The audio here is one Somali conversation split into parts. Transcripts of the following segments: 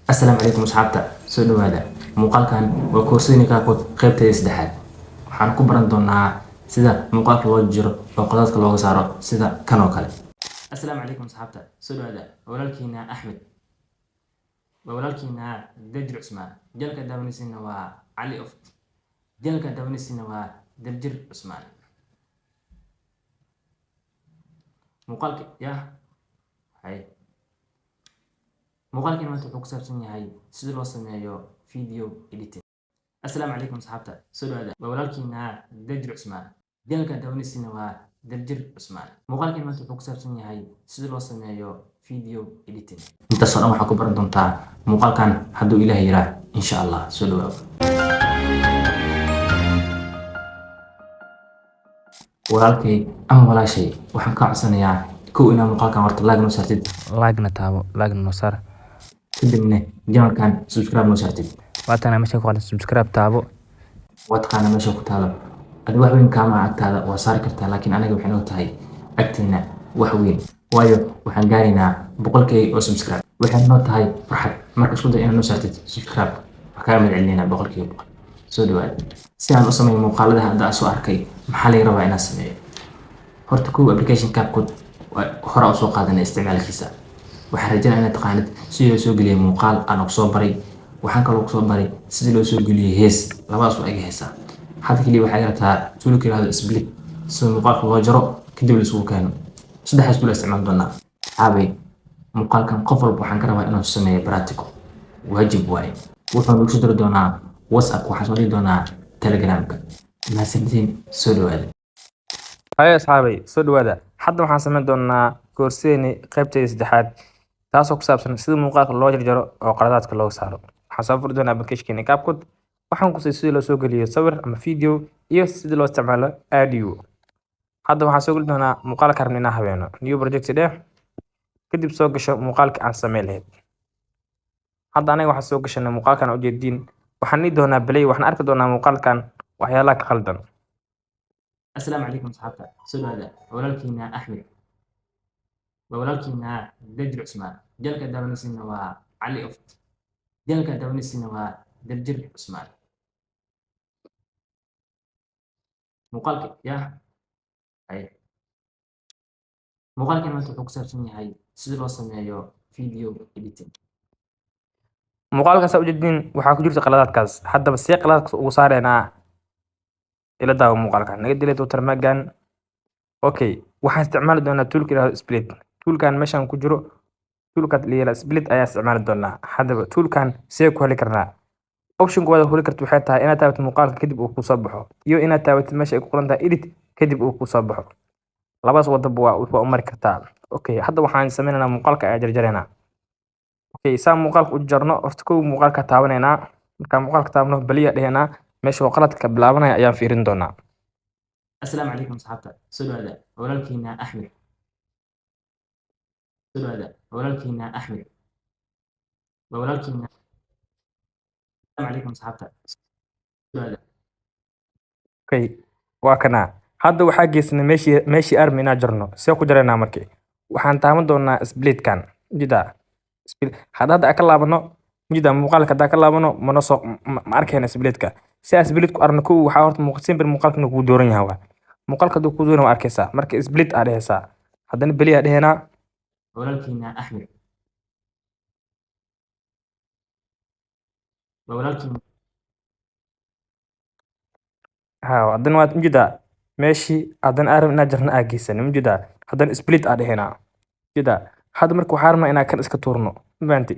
Asalaamu calaykum asxaabta, soo dhawaada. Muuqaalkan waa koorsooyinka CapCut qaybteeda saddexaad. Waxaan ku baran doonaa sida muuqaalka loo jiro oo qodadka looga saaro, sida kan oo kale. Asalaamu calaykum asxaabta, soo dhawaada. Waa walaalkiina Axmed, waa walaalkiina Dajir Cusmaan. Jalka daawanaysiina waa Cali of jalka daawanaysiina waa Daljir Cusmaan. Muuqaalka ya hay, muuqaalkan maanta wuxuu ku saabsan yahay sida loo sameeyo video editing. Asalaamu calaykum asxaabta, soo dhawaada. Waa walaalkiina Dajir Cusmaan. Jalka daawanaysiina waa Daljir Cusmaan. Muuqaalkan maanta wuxuu ku saabsan yahay sida loo sameeyo video editing. Intaasoo dhan waxaa ku baran doontaa muuqaalkan hadduu Ilaah yiraa, insha Allah. Soo dhawaado walaalkay ama walaashay. Waxaan kaa codsanayaa kow inaad muuqaalkan horta like noo saartid, like-na taabo, like-na noo saar, kadibna channelkan subscribe noo saartid. Waatana meesha ku qoran subscribe taabo. Waa taqaana meesha ku taalo. Adi wax weyn kaama agtaada, waa saari kartaa, laakiin anaga waxay noo tahay agteena wax weyn, waayo waxaan gaaraynaa 100K oo subscribe. Waxay noo tahay farxad. Marka isku day inaad noo saartid subscribe, waxaa kaaga mahad celinaynaa 100%. Soo dhawaada. Si aan u sameeyo muuqaalada hadda aan soo arkay, maxaa laga rabaa inaan sameeyo? Horta kow, application CapCut hore u soo qaadanay isticmaalkiisa. Waxaan rajaynaa inaad taqaanid sidii loo soo geliyay muuqaal aan ku soo baray. Waxaan kaloo kusoo baray sidii loo soo geliyay hees. Labadaas waa iga heesaa. Hadda keliya waxaa iga rabtaa toolka yiraahdo split, sida muuqaalka loo jaro kadib la isugu keeno. Saddexdaas tool isticmaali doonaa. Xaabay, muuqaalkan qof walba waxaan ka rabaa inuu sameeyo practical, waajib waaye. Wuxuu nagu soo diri doonaa WhatsApp, waxaan soo dhigi doonaa Telegramka. Mahadsantiin, soo dhawaada. Haye asxaabay, soo dhawaada. Hadda waxaan samayn doonaa koorsideeni qaybteeda saddexaad, taasoo ku saabsan sida muuqaalka loo jarjaro oo qaladaadka looga saaro. Waxaan soo furi doonaa applicationkeeni CapCut. Waxaan kusay sidii loo soo geliyo sawir ama video iyo sidii loo isticmaalo audio. Hadda waxaan soo geli doonaa muuqaalka rabna inaan habeeno. New project dheh, kadib soo gasho muuqaalka aan sameyn lahayd. Hadda aniga waxaan soo gashanay muuqaalkan ujeediin. Waxaan dhihi doonaa play, waxaan arki doonaa muuqaalkan waxyaalaha ka khaldan. Asalaamu calaykum asxaabta, soo dhawaada. Waa walaalkiina Axmed, waa walaalkiina Dajir Cusmaan. Jalka daawanaysiina waa Cali of jalka daawanaysiina waa Daljir Cusmaan. Muuqaalka ya hay, muuqaalkan maanta wuxuu ku saabsan yahay sida loo sameeyo video editing. Muuqaalkaas ujeediin waxaa ku jirta qaladaadkaas. Haddaba see qaladaadkaas ugu saareynaa? Ila daawo muuqaalkan. Naga dilay watermarkan. Okay, waxaan isticmaali doonaa toolka yiraahdo split. Toolkan meeshan ku jiro, toolka la yiraahdo split ayaa isticmaali doonaa. Haddaba toolkan see ku heli karnaa? Option koowaad heli karto waxay tahay inaad taabato muuqaalka kadib uu kusoo baxo, iyo inaad taabatid meesha ay ku qoran tahay edit kadib uu kusoo baxo. Labadaas wadaba waa u mari kartaa. Okay, hadda waxaan sameynaynaa muuqaalka ayaa jarjaraynaa. Okay, saa muuqaalka u jarno, horta kow muuqaalka taabanaynaa. Markaan muuqaalka taabno, play dhehenaa. Meesha oo qaladka bilaabanaya ayaan fiirin doonaa. Asalaamu calaykum asxaabta, soo dhawaada. Waa walaalkiina Axmed, soo dhawaada. Waa walaalkiina Axmed, waa walaalkiina. Asalaamu calaykum asxaabta, soo dhawaada. Okay, waa kana. Hadda waxaa geysanay meeshii armi inaan jarno. See ku jaraynaa? Markii waxaan taaban doonaa splitkan ujeedaa. Split hadda ka laabano ujeedaa, muuqaalka haddaa ka laabano mana soo ma arkayna splitka. Si aan split ku arno, kow waxaa horta simple muuqaalka inuu kuu dooran yahay. Waa muuqaalka hadduu kuu dooran, waa arkaysaa. Marka split aa dhehaysaa, haddana play aa dhehenaa. Walaalkiina Axmed, waa walaalkiina. Ha, haddana waad ujeedaa meeshii haddana aan rabin inaan jarno aa geysanay ujeedaa. Haddana split aa dhehenaa ujeedaa. Hadda marka waxaa rabnaa inaan kan iska tuurno, ma fahanti?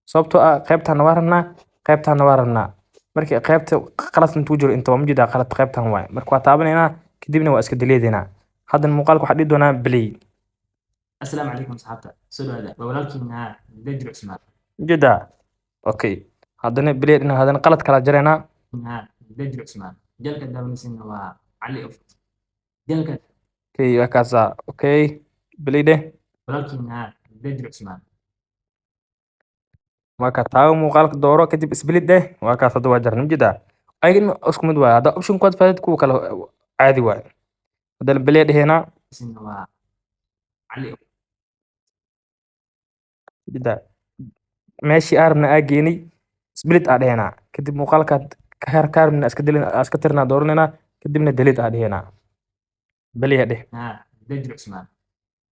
Sababtoo ah qaybtaana waa rabnaa, qaybtaana waa rabnaa. Marka qaybta qalad intuu jiro inta waa ujeedaa, qalad qaybtan waaye. Marka waa taabanaynaa, kadibna waa iska deleedaynaa. Haddana muuqaalka waxaa dhihi doonaa play. Asalaamu calaykum asxaabta, soo dhawaada. Waa walaalkiina Dajir Cusmaan. Ujeedaa. Okay, haddana play dhina, haddana qalad kala jaraynaa. Dajir Cusmaan. Jalka daawanaysiina waa Cali of jalka. Okay, waa kaasaa. Okay, play dheh. Walaalkiina Dajir Cusmaan. Waa kaa. Taabo muuqaalka, dooro, kadib split dheh. Waa kaas, hadda waa jarnay ujeedaa. Ayagana isku mid waaye. Hadda option kuwaad faadid, kuwa kale caadi waaye. Haddana play dhehenaa. Siina waa Cali. Ujeedaa. Meeshii aan rabna aa geenay, split aa dhehenaa. Kadib muuqaalkaad ka rabna iska delete, iska tirnaa dooranayna, kadibna delete aa dhehenaa. Play dheh. Daljir Cusmaan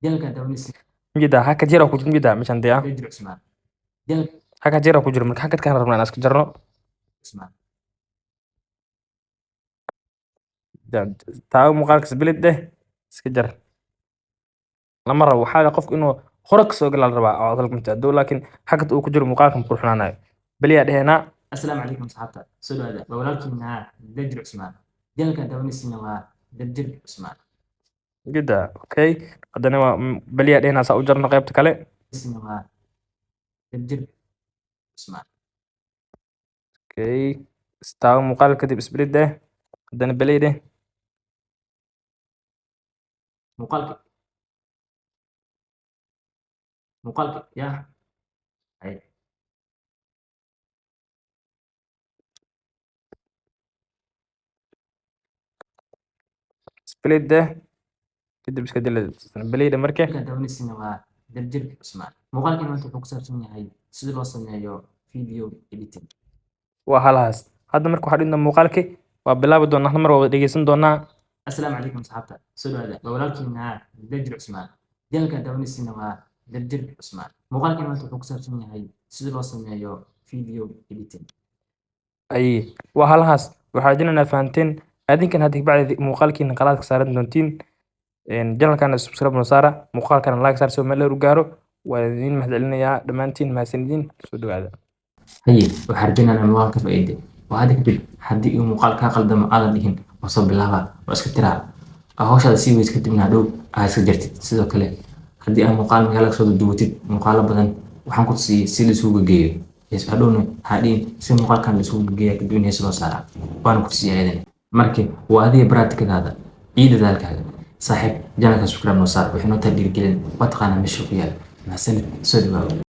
channelkan daawanaysa. Mjida hakad yar oo ku jiro, mjida meeshan dee Daljir Cusmaan channel hakad yar oo ku jiro. Marka hakadkaan rabnaa inaan iska jarno. Cusmaan. Taawo muuqaalka, split dheh, iska jar. Lama rabo, waxaa la qofku inuu hore kasoo galaa la rabaa oo hadalka mutaado, laakiin hakad uu ku jiro muuqaalka ma qurxanaanayo. Play aa dhehenaa. Asalaamu calaykum asxaabta, soo dhawaada. Waa walaalkiina Daljir Cusmaan. Channelkan daawanaysana waa Daljir Cusmaan. Mjida, okay, haddana waa play aa dhehenaa saa u jarno qaybta kale. Isna waa Daljir Cusmaan. Okay, istaago muuqaal, kadib split dheh, haddana play dheh. Muuqaalka yaa hay. Split dheh, kadib iska delete, play dheh marka. Channelkan daawanaysana waa Daljir Cusmaan. Muuqaalkan maanta wuxuu ku saabsan yahay sida loo sameeyo video editing. Waa halahaas. Hadda marka waxaa dhigna muuqaalki waa bilaabi doonaa, hal mar waa wada dhegeysan doonaa. Asalaamu calaykum asxaabta, soo dhawaada. Waa walaalkiina Daljir Cusmaan. Channelkan daawanaysana waa Daljir Cusmaan. Muuqaalkan maanta wuxuu ku saabsan yahay sida loo sameeyo video editing. Ay, waa halahaas. Waxaa rajaynaynaa fahanteen adinkan. Hadda kabacdi muuqaalkiina qalaadka saaran doontiin. Channelkana subscribe noo saara, muuqaalkana like saar si uu meel dheer u gaaro. Waa idin mahadcelinayaa dhammaantiin. Mahadsanidin, soo dhawaada. Haye, waxaa rajaynaa muuqaal ka faa'iiday oo hadda kadib haddii uu muuqaal kaa qaldamo aadan dhihin waa soo bilaaba, waa iska tiraa, aa hawshaada sii weys, kadibna hadhow aa iska jartid. Sidoo kale haddii aa muuqaal magaalada kasoo duwatid, muuqaalo badan waxaan ku tusiyey si la isugu geeyo hees, hadhowna ha dhihin si muuqaalkan la isugu geeya, kadibna hees loo saaraa, waana ku tusiyey ayadana. Marka waa adiga baraatikadaada iyo dadaalkaaga. Saaxiib, channelka subscribe noo saar, waxay noo tahay dhiirigelin. Waa taqaanaa meesha ku yaal. Mahadsanid, soo dhawaaw.